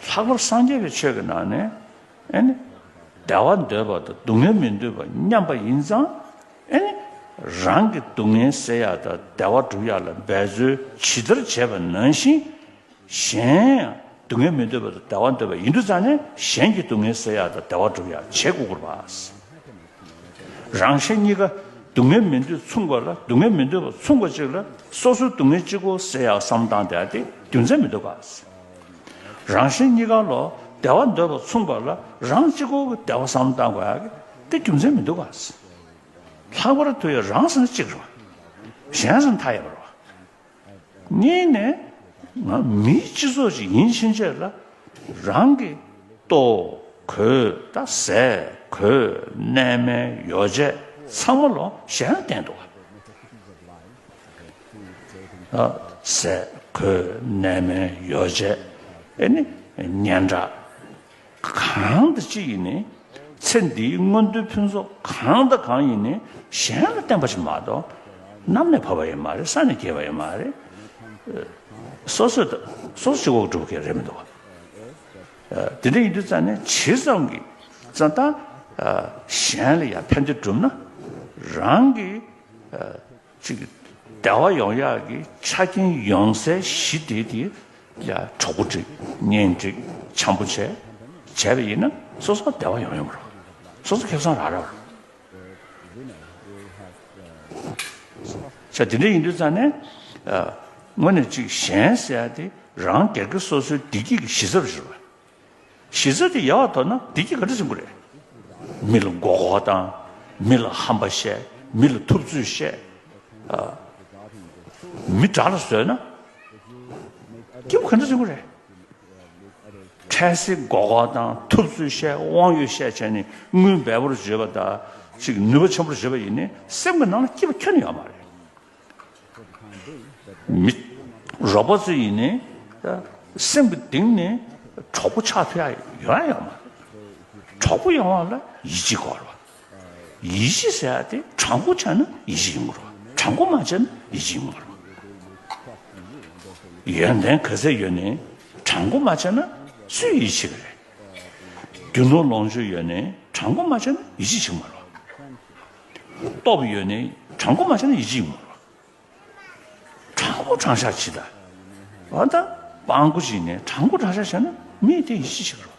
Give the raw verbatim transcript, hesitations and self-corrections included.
ལྷག་པར་སངས་རྒྱས་པའི་ཆོས་ཀྱི་ནང་ནས་ཨེ་ནི་བདེ་བ་འདོད་པ་དང་སྡུག་བསྔལ་མི་འདོད་པ་མཉམ་པ་ཡིན་ཙང་ཨེ་ནི་རང་གི་སྡུག་བསྔལ་སེལ་ཡག་དང་བདེ་བ་སྒྲུབ་ཡག་ལ་འབད་རྩོལ་ཇི་ལྟར་བྱས་པ་ནང་བཞིན། གཞན་ཡང་སྡུག་བསྔལ་མི་འདོད་པ་དང་བདེ་བ་འདོད་པ་ཡིན་དུས་ཙང་ནས་གཞན་གྱི་སྡུག་བསྔལ་སེལ་ཡག་དང་བདེ་བ་སྒྲུབ་ཡག་བྱེད་དགོས་པ། རང་གཞན་གཉིས་ཀ་སྡུག་བསྔལ་མི་འདོད་མཚུངས་པ་ལ་སྡུག་བསྔལ་མི་འདོད་པ་མཚུངས་པ་ཅིག་ལ་སོ་སོའི་སྡུག་བསྔལ་གཅིག་པོ་སེལ་ཡག་བསམ་བཏང་བསྡད་ཡག་དེ་རྒྱུ་མཚན་མི་འདུག་ག་རང་གཞན་གཉིས་ཀ་ལ་བདེ་བ་འདོད་པ་མཚུངས་པ་ལ་རང་གཅིག་པོ་གི་བདེ་བ་བསམ་བཏང་དགོས་ཡག་གི་དེ་རྒྱུ་མཚན་མི་འདུག་ག་ལྷག་པར་དུ་ཡང་རང་ཟེར་ན་གཅིག་རེད་བ། གཞན་ཟེར་ན་མཐའ་ཡས་པ་རེད་བ། གཉིས་ནས་ང་མིའི་སྤྱི་ཚོགས་ཤིག་ཡིན་ཕྱིན་ཆད་ལ་རང་གི་ལྟོ་གོས་དང་ཟས་གོས་གནས་མལ་ཡོ་བྱད་ཚང་མ་ལོ་གཞན་ལ་བརྟེན་འདུག་བ། ཟས་གོས་གནས་མལ་ཡོ་བྱད་ཨེ་ནི་སྙན་གྲགས། གང་དང་ཅི་ཡིན་ནའི་ཚེ་འདིའི་མངོན་མཐོའི་ཕུན་ཚོགས་གང་དང་གང་ཡིན་ནའི་གཞན་ལ་བརྟེན་པ་ཞིག་མ་གཏོགས་གནམ་ནས་བབས་པ་ཡང་མ་རེད། ས་ནས་སྐྱེས་པ་ཡང་མ་རེད། སོ་སོས་སོ་སོ་གཅིག་པོ་གྲུབ་མཁན་རེད་མི་འདུག་བ། དེ་འདྲ་ཡིན་དུས་ཙང་ནས་ཇི་ཙམ་གྱིས་ཙང་ད་གཞན་ལ་ཡང་ཕན་བདེ་བསྒྲུབ་ན་རང་གི་ཅིག་བདེ་བ་ཡོང་ཡག་གི་ཆ་རྐྱེན་ཡོང་སའི་གཞི་དེ་དེ་ཡ་གྲོགས་པོ་སྒྲིག་གཉེན་སྒྲིག་འཆམ་པོ་བྱས་བྱས་པ་ཡིན་ན་སོ་སོ་བདེ་བ་ཡོང་ཡོང་རོགས། སོ་སོ་ཁེ་བཟང་རག་རག་རོགས། ཆ་དེ་འདྲ་ཡིན་དུས་ཙང་ནས་དངོས་གནས་ཅིག་གཞན་ཟེར་ཡ་དེ་རང་སྒེར་གྱི་སོ་སོའི་བདེ་སྐྱིད་ཀྱི་གཞི་རྩ་རུ་གྱུར་བ། གཞི་རྩ་དེ་ཡག་པ་ཐོབ་ན་བདེ་སྐྱིད་ག་འདྲ་བྱུང་གི་རེད། མི་ལ་མགོ་སྐོར་བཏང་། མི་ལ་ཧམ་པ་བཤད། མི་ལ་ཐུབ་ཚོད་བཤད། ཨ། མི་དགྲ་ལ་བཟོས་ན་སྐྱིད་པོ་ག་འདྲ་བྱུང་གི་རེད། འཕྲལ་སེལ་མགོ་སྐོར་བཏང་། ཐུབ་ཚོད་བཤད། དབང་ཡོད་བཤད་བྱས་ནས་དངུལ་འབེལ་པོར་བརྗོད་པ་དང་ཅིག་ནུས་པ་ཆེན་པོར་བརྗོད་པ་ཡིན་ནའི་སེམས་ཀྱི་ནང་ལ་སྐྱིད་པ་ཁྱོན་ནས་ཡོད་མ་རེད། མི་རོགས་པ་ཚོ་ཡིན་ནའི་སེམས་ཀྱི་གཏིང་ནས་གྲོགས་པོ་ཆགས་ཐུབ་ཡ་ཡོད་ཡ་ཡོད་མ་རེད། གྲོགས་པོ་ཡོང་བ་ལ་ཡིད་ཆེས་དགོས་རེད་བ། ཡིད་ཆེས་ཟེར་ཡ་དེ་དྲང་པོ་བྱས་ན་ཡིད་ཆེས་ཡོང་གི་རེད་བ། དྲང་པོ་མ་བྱས་ན་ཡིད་ཆེས་ཡོང་གི་མ་རེད་བ། ཡོན་ཏན་ག་ཚད་ཡོད་ནའི་དྲང་པོ་མ་བྱས་ན་སུས་ཡིད་ཆེས་ཀྱི་རེད། རྒྱུ་ནོར་ལོངས་སྤྱོད་ཡོད་ནའི་དྲང་པོ་མ་བྱས་ན་ཡིད་ཆེས་བྱེད་ཀྱི་མ་རེད་བ། སྟོབས་ཡོད་ནའི་དྲང་པོ་མ་བྱས་ན་ཡིད་ཆེས་ཡོང་གི་མ་རེད་བ། དྲང་པོ་དྲང་བཞག་བྱེད་ད། འོ་ད་སྤྲང་པོ་ཞིག་ནས་དྲང་པོ་དྲང་བཞག་བྱས་ན་མི་དེ་ཡིད་ཆེས་བྱེད་ཀྱི་